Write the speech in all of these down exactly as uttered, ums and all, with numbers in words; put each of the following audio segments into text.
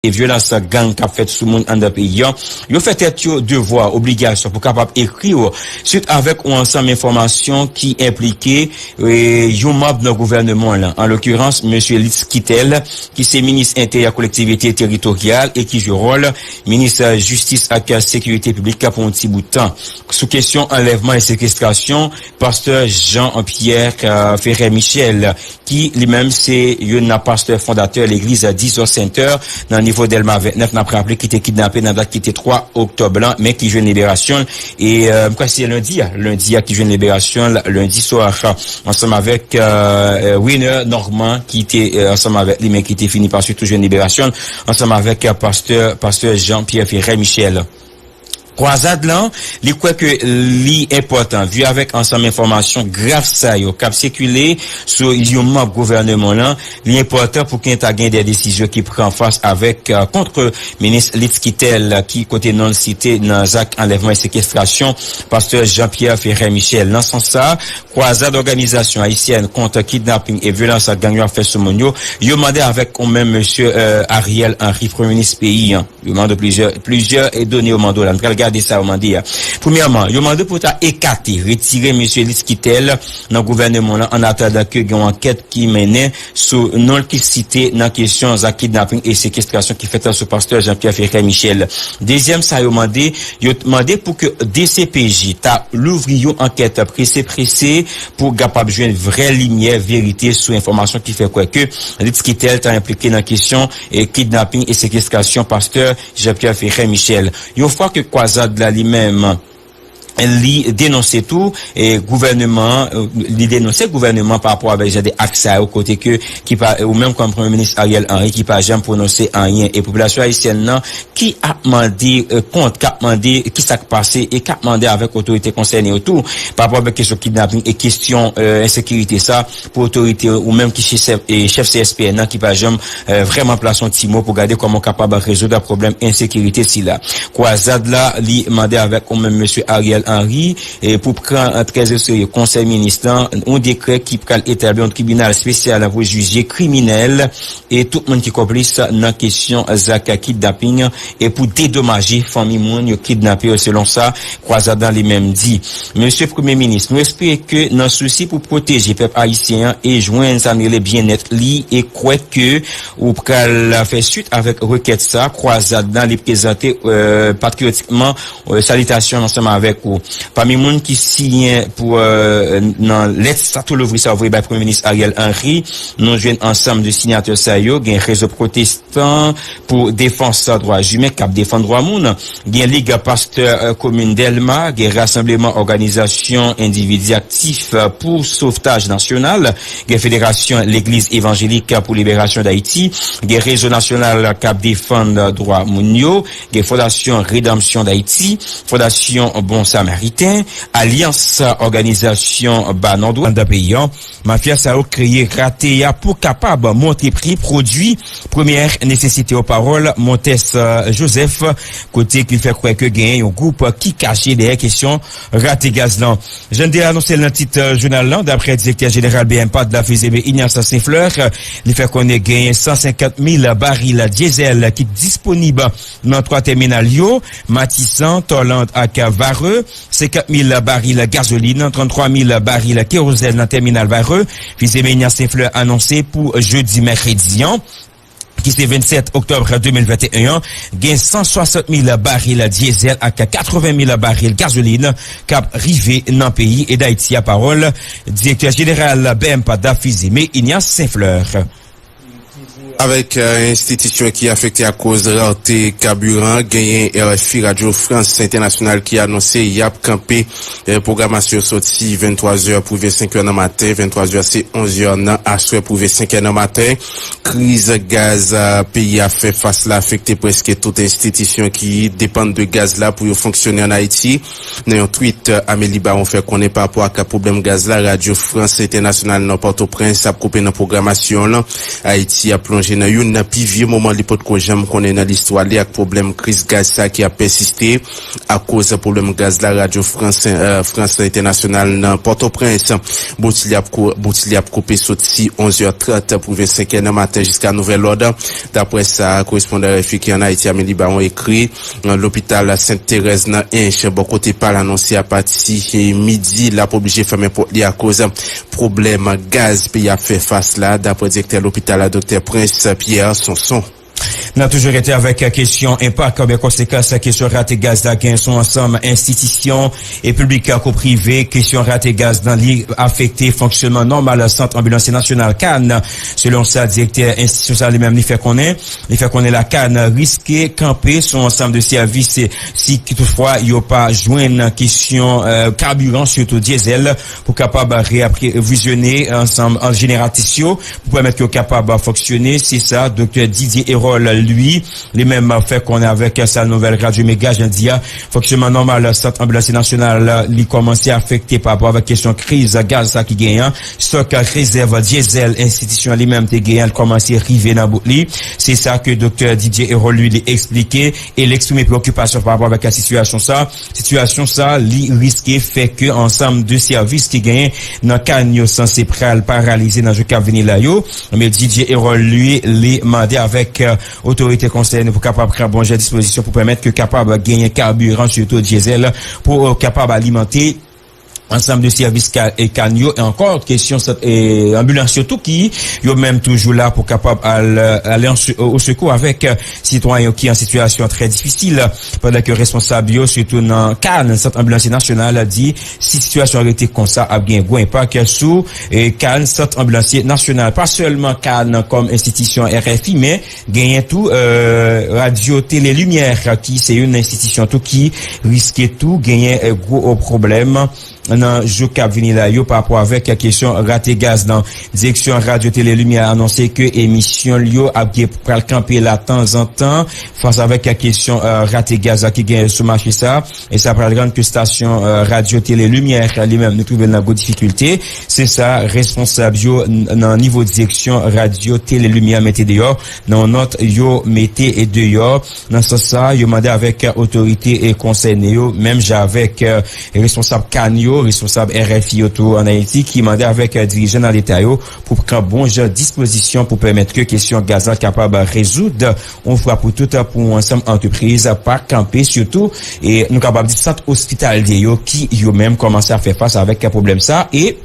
E vyolans gang k ap fèt sou moun anndan peyi a, yo fè tèt yo devwa, obligasyon pou kapab ekri w swit avèk yon ansanm enfòmasyon ki enplike, e, yon manm nan gouvènman an lan, an lokirans, mesye Litz Quitel, ki se minis enteryè, kolektivite teritoryal e ki jwe wòl minis jistis ak sekirite piblik pou yon ti bout tan. Sou kesyon anlèvman e sekestrasyon pastè Jean Pierre, euh, Ferré Michel, ki li menm se youn nan pastè fondatè legliz Dizò Center nan nivo Dèlma vennèf, n ap raple, ki te kidnape nan dat ki te twa oktòb lan, men ki jwenn liberasyon l. E, euh, m kwè se lendi a, lendi a ki jwenn liberasyon l, lendi swa, ansanm avèk, euh, euh, Winer Normand, ki te, euh, ansanm avèk li, men ki te fini pa swit tou jwenn liberasyon l, ansanm avèk, euh, pastè, pastè Jean Pierre Ferré Michel. Kwazad lan, li kwè ke li enpòtan, vi avèk ansanm enfòmasyon grav sa yo k ap sikile sou yon manm gouvènman lan, li enpòtan pou ke ta gen de desizyon ki pran fas avèk, euh, kont minis Litz Quitel, ki kote non l site nan zak anlèvman e sekestrasyon pastè Jean Pierre Ferré Michel. Nan sans sa, Kwazad òganizasyon ayisyèn kont kidnaping e vyolans gang yo ap fè sou moun yo, yo mande avèk ou menm mesye, euh, Ariel Henry, premye minis peyi an. Yo mande plizyè, plizyè, e, done yo mande w la. Nou pral gade sa yo mande a. Premyèman, yo mande pou ta ekate, retire mesye Litz Quitel nan gouvènman lan, an atandan ke gen yon ankèt ki mennen sou non l ki site nan kesyon zak kidnaping e sekestrasyon ki fèt sou pastè Jean Pierre Ferré Michel. Dezyèm sa yo mande, yo t-, mande pou ke D C P J ta louvri yon ankèt prese prese pou kapab jwenn vrè limyè, verite sou enfòmasyon ki fè kwè ke Litz Quitel ta enplike nan kesyon, e, kidnaping e sekestrasyon pastè Jean Pierre Ferré Michel. Yon fwa ke Kwazad la li menm li denonse tou, e, gouvènman an, e, li denonse gouvènman an pa rapò avèk jan de ak sa yo kote ke, ki pa, ou menm kòm premye minis Ariel Henry ki pa janm pwononse anyen, e popilasyon ayisyèn nan ki ap mande, e, kont, k ap mande ki sa k pase e k ap mande avèk otorite konsène yo tou pa rapò avèk kesyon kidnaping e kesyon, e, ensekirite sa pou otorite ou menm ki se chèf, e, chèf C S P N nan ki pa janm, e, vrèman plase yon ti mo pou gade kòman w kapab rezoud pwoblèm ensekirite sila. Kwazad la, li mande avèk ou menm mesye Ariel Henry, e, pou pran, e, trè oserye konsèy minis lan, yon dekrè ki pral etabli yon tribinal espesyal pou jije kriminèl e tout moun ki konplis nan kesyon zak kidnaping e pou dedomaje fanmi moun yo kidnape yo, selon sa Kwazad la li menm di. Mesye Premye Minis, nou espere ke nan sousi pou pwoteje pèp ayisyen an e jwenn sa n rele byennèt li e kwè ke ou pral fè swit avèk rekèt sa, Kwazad la li prezante, e, patriyotikman, e, salitasyon l ansanm avèk ou. Pami moun ki siyen pou, e, nan lèt sa tou louvri sa yo voye bay Premye Minis Ariel Henry, nou jwenn ansanm de siyatè sa yo, gen Rezo Pwotestan pou Defans Dwa Imen k ap defann dwa moun, gen Lig Pastè, e, Komin Dèlma, gen Rasanbleman Òganizasyon Endividi Aktif, e, pou Sovtaj Nasyonal, gen Federasyon Legliz Evanjelik pou Liberasyon Dayiti, gen Rezo Nasyonal k ap defann dwa moun yo, gen Fondasyon Redanmsyon Dayiti, Fondasyon Bon Samariten, Alyans Òganizasyon Ba Nòdwès anndan peyi an. Mafya sa yo kreye rate a pou kapab monte pri pwodui premyè nesesite yo, pawòl Montès, e, Joseph, kote ki fè kwè ke genyen yon gwoup ki kache dèyè kesyon rate gaz lan. Jan n te anonse l nan tit, e, jounal lan, daprè direktè jeneral B M P A D la, Fils Aimé Ignace Saint-Fleur, li fè konnen genyen san senkant mil baril dyezèl ki disponib nan twa tèminal yo, Matisan, Tòland ak Varreux, senkant mil baril gazolin, tranntwa mil baril kerozèn nan tèminal Varreux, Fils Aimé Ignace Saint-Fleur anonse pou jodi mèkredi an, ki se vennsèt oktòb de mil venteyen an, gen san swasant mil baril dyezèl ak katreven mil baril gazolin k ap rive nan peyi e Dayiti a, pawòl direktè jeneral B M P A D la, Fils Aimé Ignace Saint-Fleur. Avèk enstitisyon ki afekte akoz rate kabiran, genyen R F I Radyo Frans Entènasyonal ki anonse y ap kanpe pwogramasyon soti venntwa zè pou rive senk è nan maten, venntwa zè se onz è nan aswè pou rive senk è nan maten. Kriz gaz peyi a fè fas la afekte prèske tout enstitisyon ki depann de gaz la pou yo fonksyone ann Ayiti. Nan yon tweet, Amélie Baron fè konnen pa rapò ak pwoblèm gaz la, Radyo Frans Entènasyonal nan Pòtoprens ap koupe nan pwogramasyon l. Ayiti ap plonje nan youn nan pi vye moman li potko janm konnen nan listwa li ak pwoblèm kriz gaz sa ki ap pèsiste. Akoz pwoblèm gaz la, Radyo Frans, Frans Entènasyonal nan Pòtoprens, bouti li ap koupe soti onz è trant pou rive senk è nan maten jiska nouvèl lòd. Daprè sa korespondan R F I ki ann Ayiti, Amélie Baron, ekri, lopital Sent Terèz nan Ench, bò kote pa l, anonse apati midi l ap oblije fèmen pòt li akoz pwoblèm gaz peyi a ap fè fas la, daprè direktè lopital la, Doktè Prince Pierre Sonson. N ap toujou rete avèk kesyon enpak oubyen konsekans kesyon rate gaz la gen sou ansanm enstitisyon e piblik kou prive. Kesyon rate gaz nan li afekte fonksyonman nòmal sant anbilansye nasyonal, can. Selon sa, direktè enstitisyon sa li menm li fè konnen, li fè konnen la can riske kanpe sou ansanm de sèvis si toutfwa yo pa jwenn kesyon kabiran, sitou dyezèl, pou kapab reaprevizyone ansanm an jeneratis yo pou pèmèt yo kapab fonksyone. Se sa Doktè Didier Erol, li, li menm fè konnen avèk sa nouvèl Radyo Mega jan di a. Fonksyonman nòmal sant anbilansye nasyonal li kòmanse afekte pa rapò avèk kesyon kriz gaz sa ki genyen. Stòk rezèv dyezèl enstitisyon li menm te genyen l kòmanse rive nan bout li. Se sa ke Doktè Didier Erol, li, li eksplike e l eksprime preokipasyon pa rapò avèk sitiyasyon sa. Sitiyasyon sa, li riske fè ke ansanm de sèvis ki genyen nan can yo sanse pral paralize nan jou k ap vini la yo. Men Didier Erol, li, li mande avèk otorite konsène pou kapab pran bon jan dispozisyon pou pèmèt ke kapab genyen kabiran, sitou dyezèl, pou kapab alimante ansanm de sèvis can yo. E ankò kesyon anbilans yo tou ki yo menm toujou la pou kapab al, ale o sekou avèk sitwayen yo ki an sitiyasyon trè difisil, pandan ke responsab yo sitou nan can, sant anbilansye nasyonal, di si sitiyasyon an rete konsa ap gen gwo enpak sou can, sant anbilansye nasyonal. Pa sèlman can kòm enstitisyon R F I, men genyen tou Radyo Tele Limyè ki se youn nan enstitisyon tou ki riske tou genyen gwo pwoblèm nan jou k ap vini la yo pa rapò avèk kesyon rate gaz nan. Direksyon Radyo Tele Limyè anonse ke emisyon l yo ap gen pral kanpe la tanzantan fas avèk kesyon rate gaz la ki genyen sou mache sa. E sa pral rann ke stasyon Radyo Tele Limyè li menm li twouve l nan gwo difikilte. Se sa responsab yo nan nivo direksyon Radyo Tele Limyè mete deyò nan yon nòt yo mete deyò. Nan sans sa, yo mande avèk otorite konsène yo, menm jan avèk responsab can yo, responsab R F I yo tou ann Ayiti, ki mande avèk dirijan nan Leta yo pou pran bon jan dispozisyon pou pèmèt ke kesyon gaz la kapab rezoud yon fwa pou tout pou yon ansanm antrepriz pa kanpe, sitou e nou kapab di sant ospitalye yo ki yo menm kòmanse ap fè fas avèk pwoblèm sa. E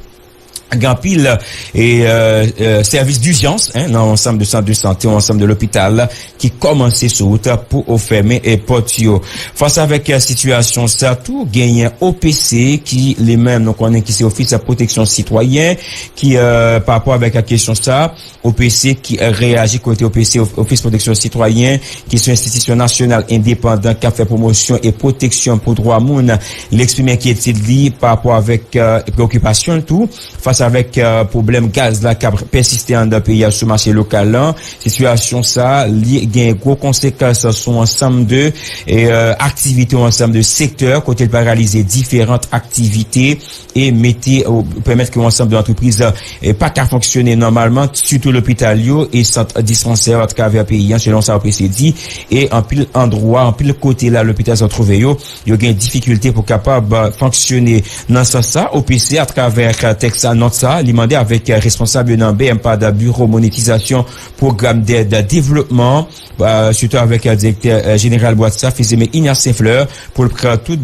gen anpil e sèvis dijans nan ansanm de sant de sante, yon ansanm de lopital ki kòmanse sou wout pou fèmen pòt yo. Fas avèk sitiyasyon sa tou, genyen O P C ki li menm nou konnen ki se Ofis Pwoteksyon Sitwayen ki pa rapò avèk kesyon sa, O P C ki reyaji kote O P C, Ofis Pwoteksyon Sitwayen, ki se yon enstitisyon nasyonal endepandan k ap fè pwomosyon e pwoteksyon pou dwa moun. Li eksprime enkyetid li pa rapò avèk preokipasyon l tou fas avèk pwoblèm gaz la k ap pèsiste anndan peyi a sou mache lokal lan. Sitiyasyon sa li gen gwo konsekans sou ansanm de aktivite, yon ansanm de sektè kote l paralize diferan aktivite e mete pèmèt ke yon ansanm de antrepriz pa ka fonksyone nòmalman, sitou lopital yo e sant dispansè atravè peyi a, selon sa yo prese di. E anpil andwa, anpil kote la lopital sa twouve yo, yo gen difikilte pou kapab fonksyone. Nan sans sa, O P C atravè tèks sa, nòt sa, li mande avèk responsab yo nan B M PAD, Biwo Monetizasyon Pwogram Dèd Devlopman, sitou avèk direktè jeneral bwat sa, Fizeme Ignace Saint Fleur, pou l pran tout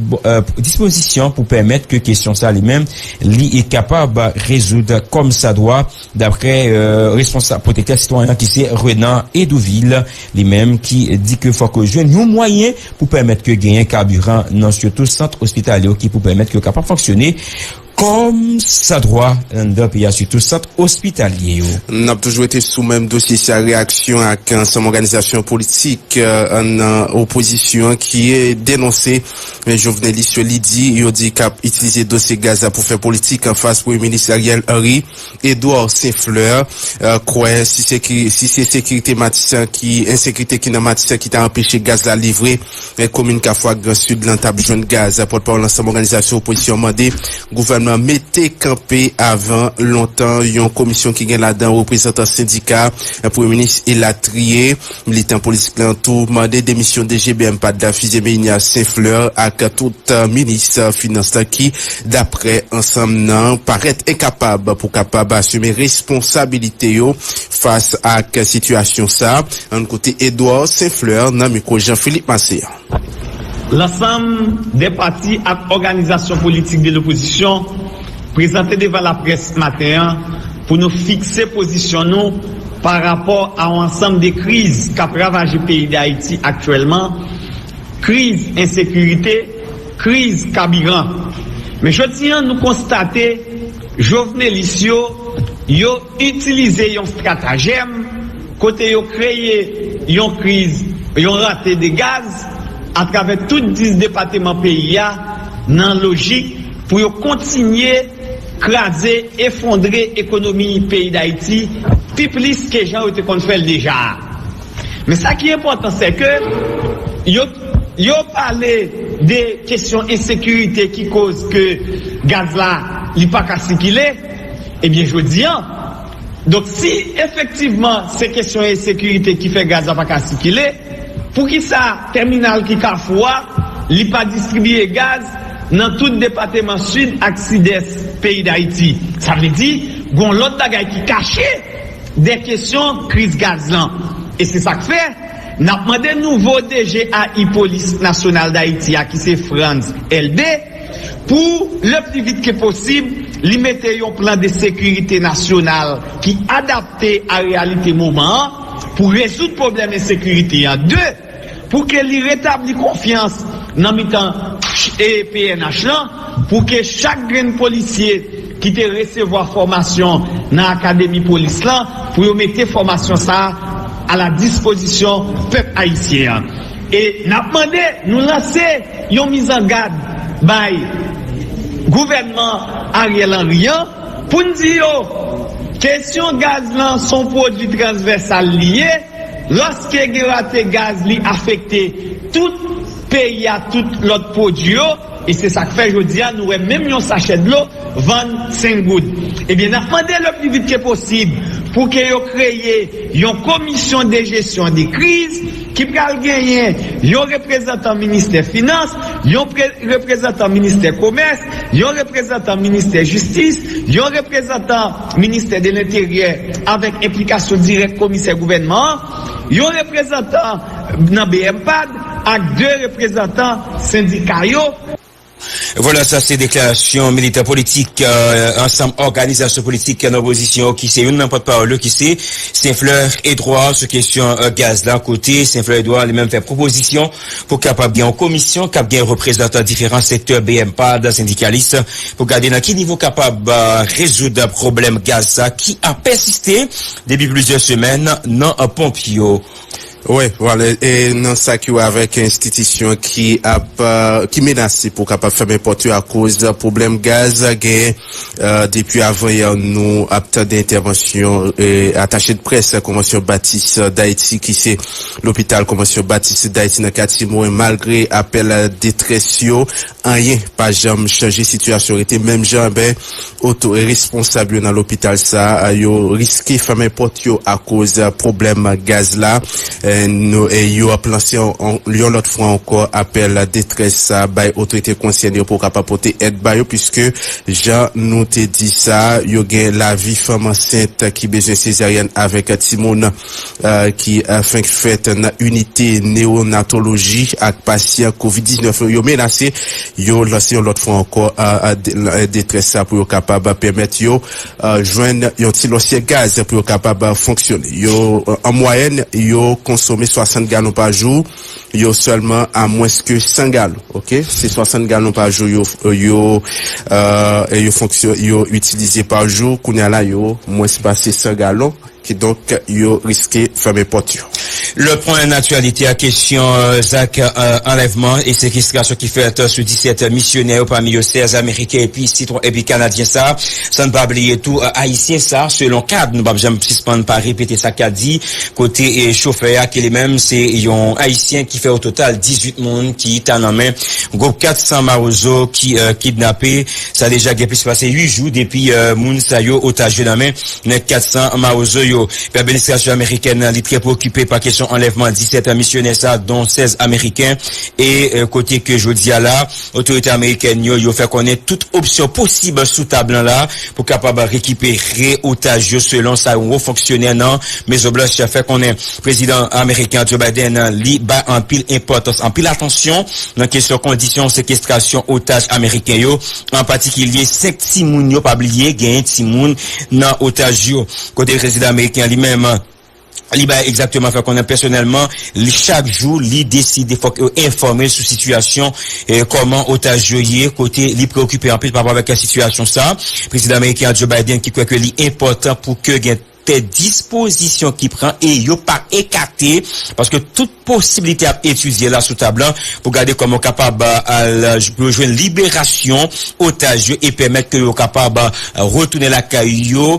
dispozisyon pou pèmèt ke kesyon sa li menm li kapab rezoud kòm sa dwa, daprè responsab pwotektè sitwayen ki se Renan Edouville, li menm ki di ke fòk yo jwenn yon mwayen pou pèmèt ke genyen kabiran nan sitou sant ospitalye yo ki pou pèmèt ke yo kapab fonksyone. Kòm sa dwa anndan peyi a, sitou sant ospitalye yo. N ap toujou rete sou menm dosye sa, reyaksyon ak ansanm òganizasyon politik nan opozisyon ki denonse jovenelis yo, li di, yo di k ap itilize dosye gaz la pou fè politik anfas Premye Minis Ariel Henry. Edouard Saint-Fleur kwè si se sekirite Matisan ki ensekirite ki nan Matisan ki ta anpeche gaz la livre, komin Kafou ak Gran Sid lan t ap jwenn gaz. Pòtpawòl ansanm òganizasyon opozisyon mande gouvènman mete kanpe avan lontan yon komisyon ki gen ladan reprezantan sendika, premye minis elatriye. Militan politik lan tou mande demisyon D G B M pad la, Fizeme Ignace Saint-Fleur, ak tout minis finans lan ki, daprè ansanm nan, parèt enkapab pou kapab asime responsabilite yo fas ak sitiyasyon sa. Ann koute Edouard Saint-Fleur nan mikwo Jean Philippe Massé. Lansanm de pati ak òganizasyon politik de lopozisyon prezante devan laprès maten an pou nou fikse pozisyon nou pa rapò a yon ansanm de kriz k ap ravaje peyi Dayiti aktyèlman, kriz ensekirite, kriz kabiran. Men jodi a, nou konstate jovenelis yo, yo itilize yon estratajèm kote yo kreye yon kriz, yon rante de gaz atravè tout dis depateman peyi a nan lojik pou yo kontinye kraze, efondre ekonomi peyi Dayiti pi plis ke jan yo te konn fè l deja a. Men sa ki enpòtan, se ke yo, yo pale de kesyon ensekirite ki koz ke gaz la, li pa ka sikile. Ebyen, jodi a, donk, si efektivman se kesyon ensekirite ki fè gaz la pa ka sikile, poukisa tèminal ki Kafou a, li pa distribiye gaz nan tout depateman Sid ak Sidès peyi Dayiti? Sa vle di, gon lòt bagay ki kache dè kesyon kriz gaz lan. E se sa k fè, n ap mande nouvo D G A I Polis Nasyonal Dayiti a, ki se Frantz Elbé, pou le pli vit ke posib, li mete yon plan de sekirite nasyonal ki adapte a reyalite moman an pou rezoud pwoblèm ensekirite an. De, pou ke li retabli konfyans nan mitan P N H lan, pou ke chak grenn polisye ki te resevwa fòmasyon nan akademi polis lan, pou yo mete fòmasyon sa a a la dispozisyon pèp ayisyen an. E n ap mande, nou lanse yon mizangad bay gouvènman Ariel Henry an, pou n di yo, kesyon gaz lan se yon pwodui transvèsal li ye. Lòske gen rate gaz, li afekte tout peyi a, tout lòt pwodui yo. E se sa k fè jodi a, nou wè menm yon sachè dlo vann senk goud. Ebyen, n ap mande le pli vit ke posib pou ke yo kreye yon komisyon de jesyon de kriz ki pral genyen yon reprezantan ministè finans, yon pre-, reprezantan ministè komès, yon reprezantan ministè jistis, yon reprezantan ministè de lenteryè avèk enplikasyon dirèk komisè gouvènman an, yon reprezantan nan B M pad ak de reprezantan sendika yo. Vwala, sa se deklarasyon militan politik, euh, ansanm òganizasyon politik nan opozisyon ki se youn nan pòtpawòl yo ki se Saint Fleur Edouard sou kesyon, euh, gaz la, kote Saint Fleur Edouard li menm fè pwopozisyon pou kapab gen yon komisyon k ap gen reprezantan diferan sektè B M pad, sendikalis, pou gade nan ki nivo kapab, euh, rezoud pwoblèm gaz sa ki ap pèsiste depi plizyè semèn nan, euh, ponp yo. Wi, vwala, e nan sa ki wè avèk enstitisyon ki ap, euh, ki menase pou kapab fèmen pòt yo akoz pwoblèm gaz gen, euh, depi avan yè nou ap tande entèvansyon, euh, atache de près Konvansyon Batis Dayiti ki se lopital Konvansyon Batis Dayiti nan katye Moren, malgre apèl detrès yo, anyen pa janm chanje, sitiyasyon rete menm jan. Ben, oto-, responsab yo nan lopital sa a, yo riske fèmen pòt yo akoz pwoblèm gaz la. E, nou, e yo ap lanse yon, yon lòt fwa ankò apèl detrès sa bay otorite konsène yo pou kapab pote èd ba yo, piske jan nou te di sa, yo gen lavi fanm ansent ki bezwen sezaryèn avèk timoun, e, ki, e, fenk fèt nan inite newonatoloji ak pasyan kovid diznèf yo menase yo lanse yon lòt fwa ankò a, a de- a detrès sa pou yo kapab pèmèt yo a, jwenn yon ti lòsyè gaz pou yo kapab a, fonksyone. Yo, a, an mwayèn, yo konsome swasant galon pa jou, yo sèlman a mwens ke san galon, oke? Se swasant galon pa jou yo, yo, a, yo fonksyon, yo itilize pa jou, kounye a la, yo mwens pase san galon. Kidonk, yo riske fèmen pòt yo. Le Point nan aktyalite a, kesyon zak anlèvman e sekestrasyon ki fèt sou disèt misyonè yo, pami yo sèz ameriken epi sitwa epi kanadyen sa. San n pa bliye tou, ayisyen sa, selon kad, nou p ap janm sispann pa repete sa kad di, kote chofè a ki li menm se yon ayisyen ki fè o total dizuit moun ki ta nan men gwoup kat san Mawozo ki kidnape. Sa deja gen plis pase uit jou depi moun sa yo otaj yo nan men nèg kat san Mawozo yo. Epi administrasyon amerikèn nan, li trè preokipe pa kesyon anlèvman disèt misyonè sa, don sèz ameriken. E kote ke jodi a la, otorite amerikèn yo, yo fè konnen tout opsyon posib sou tab lan la pou kapab rekipere otaj yo, selon sa yon wo fonksyonè nan Mezon Blanch fè konnen. Prezidan ameriken Joe Biden, li bay anpil enpòtans, anpil atansyon nan kesyon kondisyon sekestrasyon otaj ameriken yo, an patikilye senk timoun yo. Pa bliye, genyen timoun nan otaj yo. Kote prezidan ameriken li menm, li bay egzakteman fè konnen pèsonèlman, li chak jou, li deside fòk yo enfòme l sou sitiyasyon, e kòman otaj yo ye, kote li preokipe anpil pa rapò avèk sitiyasyon sa. Prezidan ameriken Joe Biden ki kwè ke li enpòtan pou ke gen de dispozisyon ki pran e yo pa ekate, paske tout posiblite ap etidye la sou tab lan pou gade kòman yo kapab al pou yo jwenn liberasyon otaj yo e pèmèt ke yo kapab retounen lakay yo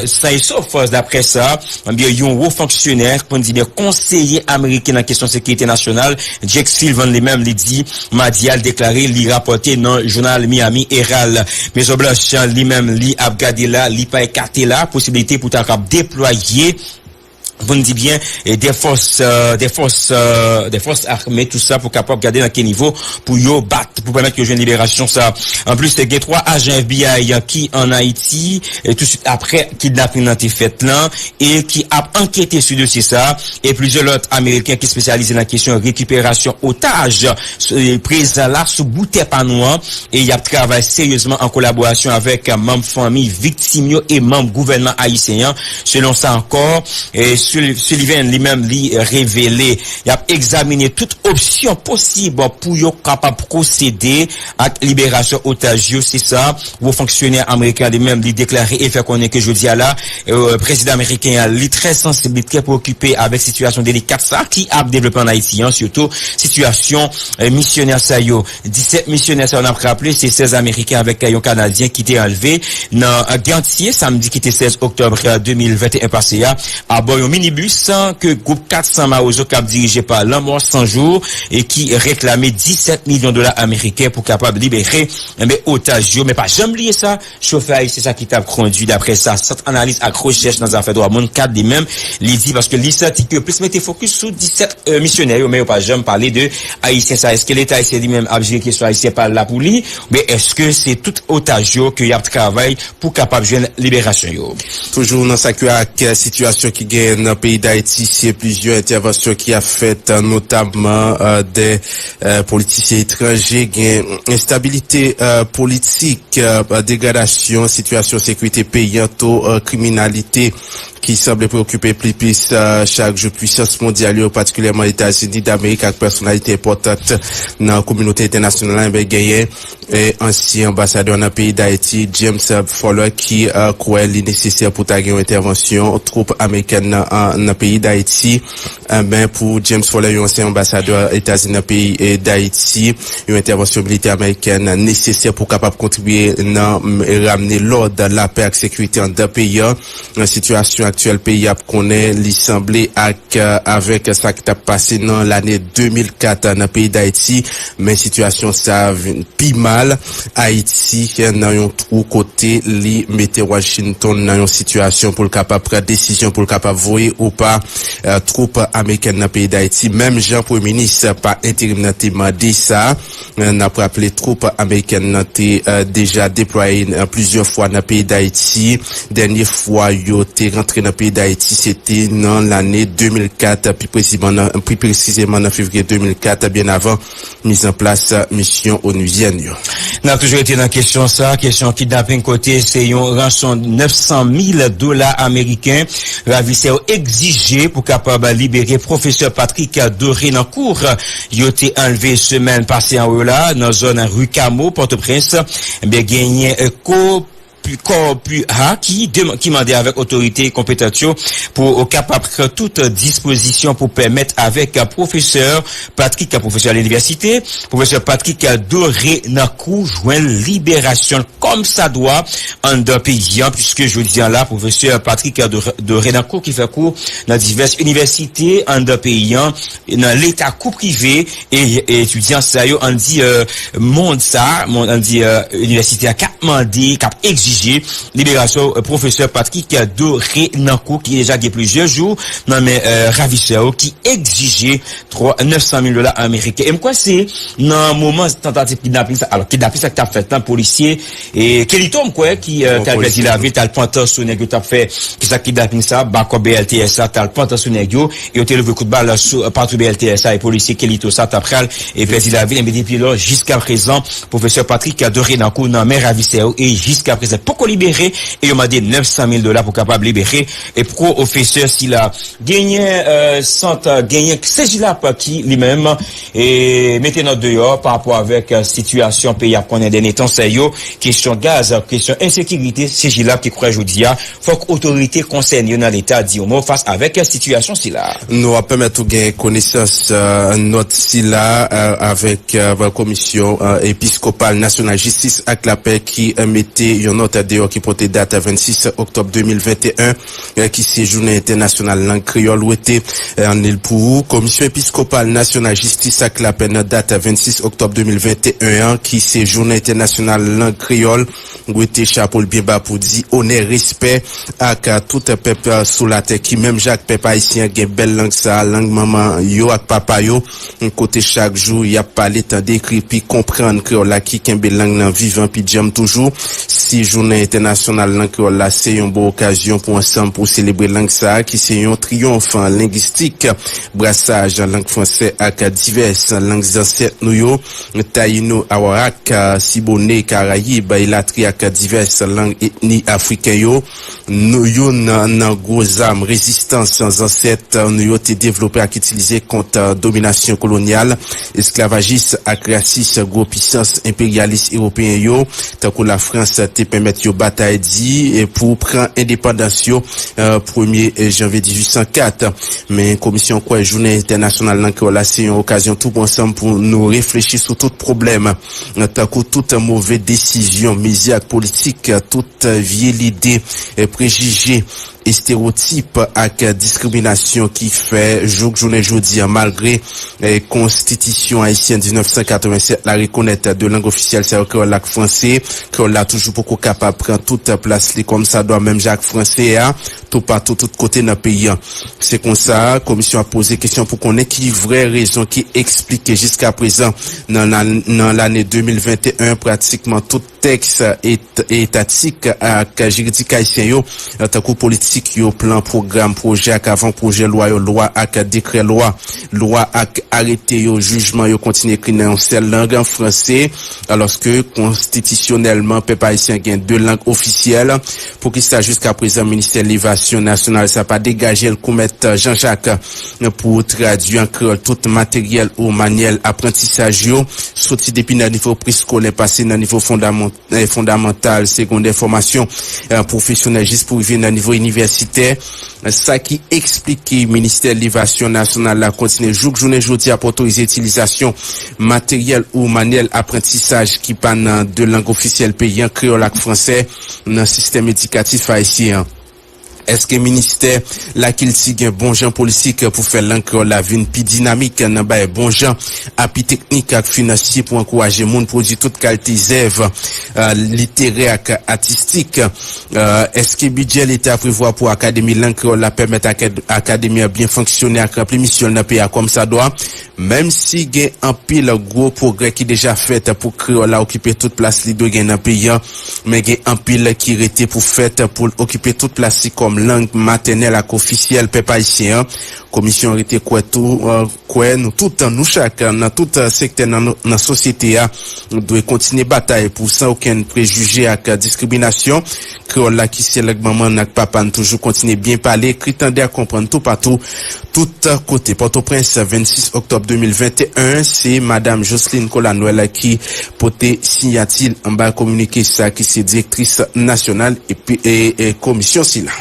san e sof. Daprè sa, ebyen, yon wo fonksyonè, pou n di byen, konseye ameriken nan kesyon sekirite nasyonal, Jake Sullivan, li menm, li di madi a, li deklare, li rapòte nan jounal Miami Herald. Mezon Blanch li menm, li ap gade la, li pa ekate la posiblite pou ta kab deplwaye, pou n di byen, de fòs, de fòs, de fòs ame, tou sa, pou kapab gade nan ki nivo pou yo bat, pou pèmèt yo jwenn liberasyon sa. Anplis, gen twa ajan FBI ki ann Ayiti touswit apre kidnaping nan te fèt lan, e ki ap ankete sou dosye sa, e plizyè lòt ameriken ki espesyalize nan kesyon rekiperasyon otaj prezan la sou bout tè pa nou an, e y ap travay seryezman an kolaborasyon avèk manm fanmi viktim yo e manm gouvènman ayisyen an, selon sa ankò Sullivan li menm li revele. Y ap egzamine tout opsyon posib pou yo kapab pwosede ak liberasyon otaj yo, se sa wo fonksyonè ameriken li menm li deklare e fè konnen ke jodi a la, prezidan ameriken an, li trè sansib, li trè preokipe avèk sitiyasyon delikat sa ki ap devlope ann Ayiti an, sitou sitiyasyon misyonè sa yo. Disèt misyonè sa yo, n ap raple, se sèz ameriken avèk yon kanadyen ki te anlve nan Gantye, samdi ki te sèz oktòb de mil venteyen pase a, abò yon minibis ke gwoup kat san Mawozo k ap dirije pa Lanmò San Jou e ki reklame disèt milyon dola ameriken pou kapab libere, enben, otaj yo. Men pa janm bliye sa, chofè ayisyen sa ki t ap kondui, daprè sa Sant Analiz ak Rechèch nan Zafè Dwa Moun, kad, li menm, li di, paske li santi ke yo plis mete fokis sou disèt misyonè yo, men yo pa janm pale de ayisyen sa. Èske Leta ayisyen li menm ap jere kesyon ayisyen pa l la pou li, oubyen èske se tout otaj yo ke y ap travay pou kapab jwenn liberasyon yo? Toujou nan sa ki ak sitiyasyon ki genyen nan peyi Dayiti, se plizyè entèvansyon ki ap fèt, notamman de politisyen etranje. Gen enstabilite politik, degradasyon sitiyasyon sekirite peyi an, to kriminalite ki sanble preokipe pli plis chak jou pisans mondyal yo, patikilyèman Etazini Damerik ak pèsonalite enpòtan nan kominote entènasyonal la, enben, genyen ansyen anbasadè nan peyi Dayiti, James Fowler, ki kwè li nesesè pou ta gen yon entèvansyon twoup amerikèn nan peyi Dayiti, enben, pou James Fowler, yon ansyen anbasadè Etazini nan peyi Dayiti, yon entèvansyon militè amerikèn nesesè pou kapab kontribye nan ramne lòd, lapè ak sekirite anndan peyi a. Nan sitiyasyon aktyèl peyi a ap konnen, li sanble ak, avèk sa ki t ap pase nan lane de mil kat nan peyi Dayiti, men sitiyasyon sa a vin pi mal. Ayiti nan yon twou kote li mete Washington nan yon sitiyasyon pou l kapab pran desizyon, pou l kapab voye ou pa, eh, twoup amerikèn nan peyi Dayiti, menm jan Premye Minis pa enterim nan te mande sa. Eh, n ap raple, twoup amerikèn nan te, eh, deja deplwaye, eh, plizyè fwa nan peyi Dayiti. Dènye fwa yo te rantre nan peyi Dayiti, se te nan lane de mil kat, pi presiman nan, pi presizeman nan fevriye de mil kat, byen avan mizanplas misyon onuzyèn yo. N ap toujou rete nan kesyon sa, kesyon kidnaping, kote se yon ranson nèf san mil dola ameriken ravisè yo egzije pou kapab libere pwofesè Patrick Dorenancourt. Yo te anlve semèn pase an yo la nan zòn Rue Camo, Pòtoprens. Ebyen, genyen, eh, ko pi-, kò pi ha ki deman-, ki mande avèk otorite konpetant yo pou kapab pran tout dispozisyon pou pèmèt avèk pwofesè Patrick, pwofesè a linivèsite, pwofesè Patrick Dorenancourt jwenn liberasyon l kòmsadwa anndan peyi an, piske jodi a la, pwofesè Patrick Dor-, Dorenancourt ki fè kou nan divès inivèsite anndan peyi an, nan leta kou prive, e, e etidyan sa yo, ann di, eh, mond sa, mond, ann di, eh, inivèsite a k ap mande, k ap egzije liberasyon, eh, pwofesè Patrick Dorenancourt, ki deja gen plizyè jou nan men, eh, ravisè yo, ki egzije twa, nèf san mil dola ameriken. E m kwè se nan moman tantativ kidnaping sa, alò, kidnaping sa ki t ap fèt lan, polisye, e Kelito, m kwè, ki, eh, t al pèdi lavi l, t al pantan sou nèg yo t ap fè, ki sa, kidnaping sa, bakò B L T S la, t al pantan sou nèg yo, e yo te louvri kout bal sou, eh, patwouy B L T S la, e polisye Kelito sa t ap pral, e pèdi lavi l, enben depi lò, jiskaprezan, pwofesè Patrick Dorenancourt nan men ravisè yo, e jiskaprezan poko libere, e yo mande nèf san mil dola pou kapab libere, e pwofesè sila. Genyen, eh, sant, genyen Sejilap ki li menm, e mete nòt deyò pa rapò avèk, eh, sitiyasyon peyi ap konnen dènye tan sa yo, kesyon gaz, kesyon ensekirite, Sejilap ki kwè jodi a, fòk otorite konsène yo nan leta di yon mo fas avèk sitiyasyon sila. Nou ap pèmèt ou gen konesans, eh, nòt sila, eh, avèk, eh, Komisyon, eh, Episkopal Nasyonal Jistis ak Lapè ki, eh, mete yon nòt deyò ki pote dat vennsis oktòb de mil venteyen, eh, ki se Jounen Entènasyonal Lang Kreyòl. Wete, eh, ann li l pou ou. Komisyon Episkopal Nasyonal Jistis ak Lapè nan dat vennsis oktòb de mil venteyen an, ki se Jounen Entènasyonal Lang Kreyòl, wete chapo l byen ba pou di onè, respè ak, eh, tout pèp, eh, sou latè ki menm jan ak pèp ayisyen an gen bèl lang sa a, lang manman yo ak papa yo, kote chak jou y ap pale, tande, ekri, epi konprann kreyòl la ki kenbe lang nan vivan pi djanm toujou. Si Jounen Entènasyonal Lang Kreyòl la se yon bon okazyon pou ansanm pou selebre lang sa a, ki se yon triyonf lengistik, brasaj lang fransè ak divès lang zansèt nou yo, Tayino, Arawak, Siboney, Karayib, elatri ak divès lang etni afriken yo. Nou youn nan, nan gwo zam rezistans zansèt nou yo te devlope ak itilize kont dominasyon kolonyal, esklavajis ak rasis gwo pisans enperyalis ewopeyen yo, tankou Lafrans, te pèmèt yo batay di pou pran endepandans yo, eh, premye janvye dizuit san kat. Men Komisyon kwè Jounen Entènasyonal Lang Kreyòl la se yon okazyon tou pou ansanm pou nou reflechi sou tout pwoblèm, tankou tout move desizyon, mize ak politik, tout vye lide, eh, prejije, estewotip ak diskriminasyon ki fè jouk jounen jodi a, malgre, eh, Konstitisyon ayisyèn diznèf san katrevennsèt la rekonèt de lang ofisyèl sa yo, kreyòl ak franse, kreyòl la toujou poko kapab pran tout plas li kòmsadwa, menm jan ak franse a, toupatou, tout kote nan peyi a. Se konsa, komisyon ap poze kesyon pou konnen ki vrè rezon ki eksplike jiskaprezan, nan, nan, nan lane de mil venteyen, pratikman tout tèks et-, etatik ak jiridik ayisyen yo, tankou politik yo, plan, pwogram, pwojè ak avan pwojè lwa yo, lwa ak dekrè lwa, lwa ak arete yo, jijman yo kontinye ekri nan yon sèl lang, franse, alòske konstitisyonèlman, pèp ayisyen gen de lang ofisyèl. Poukisa jiskaprezan Ministè Levasyon Nasyonal sa pa degaje l kou mèt Jan Jak pou tradui an kreyòl tout materyèl ou manyèl aprantisaj yo, soti depi nan nivo preskolè, pase nan nivo fondaman-, eh, fondamantal, segondè, fòmasyon, eh, pwofesyonèl, jis pou rive nan nivo inivèsitè. Sa ki eksplike Ministè Levasyon Nasyonal la kontinye jouk jounen jodi a ap otorize itilizasyon materyèl ou manyèl aprantisaj ki pa nan de lang ofisyèl peyi an, kreyòl ak fransè, nan sistèm edikatif ayisyen an. Èske ministè lakilti gen bon jan politik pou fè lang kreyòl la vin pi dinamik nan bay bon jan api teknik ak finansye pou ankouraje moun pwodui tout kalite zèv, eh, literè ak atistik? Eh, èske bidjè leta prevwa pou Akademi Lang Kreyòl la pèmèt akad-, Akademi an byen fonksyone ak ranpli misyon l nan peyi a kòmsadwa? Menm si gen anpil gwo pwogrè ki deja fèt pou kreyòl la okipe tout plas li dwe gen nan peyi a, men gen anpil ki rete pou fèt pou l okipe tout plas li kòm lang matènèl ak ofisyèl pèp ayisyen an. Komisyon an rete kwè tou, eh, kwè nou tout, nou chak, nan tout sektè nan, nan sosyete a, nou dwe kontinye batay pou san okenn prejije ak diskriminasyon. Kreyòl la ki se lang manman n ak papa n toujou kontinye byen pale, ekri, tande ak konprann toupatou, tout kote. Pòtoprens, vennsis oktòb de mil venteyen, se Madam Jocelyne Colanoel ki pote siyati l anba kominike sa ki se direktris nasyonal epi, e, e komisyon sila.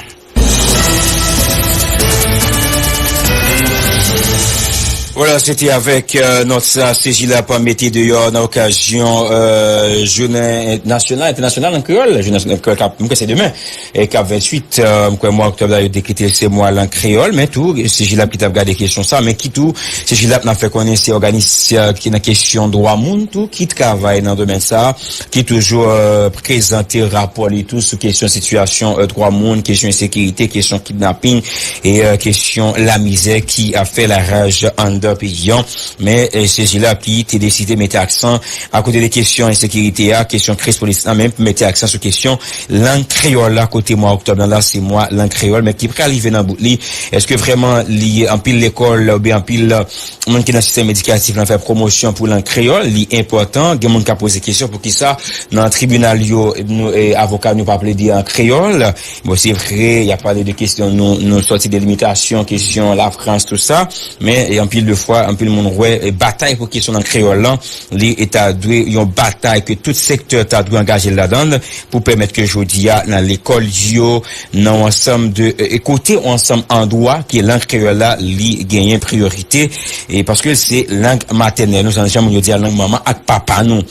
Vwala, se te avèk, euh, nòt sa, Sejilap mete deyò nan okazyon, euh, jounen nasyonal, entènasyonal lang kreyòl, jounen nasyonal lang kreyòl k ap, m kwè se demen, e k ap venntuit, euh, m kwè mwa oktòb la, yo dekrete se mwa lang kreyòl, men tou, Sejilap ki t ap gade kesyon sa, men ki tou, Sejilap nan fè konnen se òganis, euh, ki nan kesyon dwa moun tou, ki travay nan domèn sa, ki toujou, euh, prezante rapò li tou sou kesyon sitiyasyon, euh, dwa moun, kesyon ensekirite, kesyon kidnaping e, euh, kesyon lamizè ki ap fè laraj anndan peyi an. Men, euh, Sejilap ki te deside mete aksan akote de kesyon ensekirite a, kesyon kriz polis la, men pou mete aksan sou kesyon lang kreyòl la, kote mwa oktòb nan la, se mwa lang kreyòl, men ki pral rive nan bout li. Èske vrèman li anpil lekòl oubyen anpil, euh, moun ki nan sistèm edikatif lan fè pwomosyon pou lang kreyòl, li enpòtan. Gen moun k ap poze kesyon poukisa nan tribinal yo, nou, e, avoka nou pa plede an kreyòl. Bon, se vre, y ap pale de kesyon, nou, nou sòti de limitasyon, kesyon Lafrans, tou sa, men, e, anpil de fwa, anpil moun wè, e, batay pou kesyon lang kreyòl lan, li ta dwe yon batay ke tout sektè ta dwe angaje l ladan l pou pèmèt ke jodi a, nan lekòl yo, nan yon ansanm de, e, e kote yon ansanm andwa ke lang kreyòl la, li genyen priyorite, e paske se lang matènèl nou, jan moun yo di a, lang manman ak papa nou.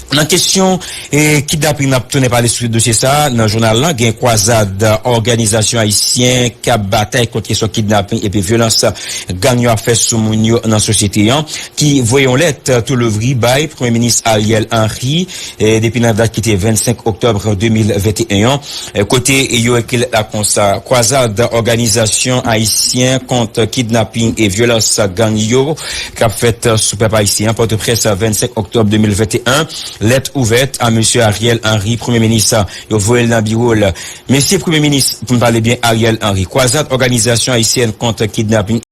Nan kesyon, e, kidnaping, n ap tounen pale sou dosye sa a. Nan jounal lan, gen kwazad òganizasyon ayisyen k ap batay kont kesyon kidnaping epi vyolans gang yo ap fè sou moun yo nan sosyete an, ki voye yon lèt tou louvri bay Premye Minis Ariel Henry, e, depi nan dat ki te vennsenk oktòb de mil venteyen an, e, kote yo ekri lèt la konsa: Kwazad òganizasyon ayisyen kont kidnaping e vyolans gang yo k ap fèt sou pèp ayisyen an, Pòtoprens, vennsenk oktòb de mil venteyen. Lèt ouvèt a mesye Ariel Henry, Premye Minis, yo voye l nan biwo l. Mesye Premye Minis, pou n pale byen, Ariel Henry, kwazad òganizasyon ayisyèn kont kidnaping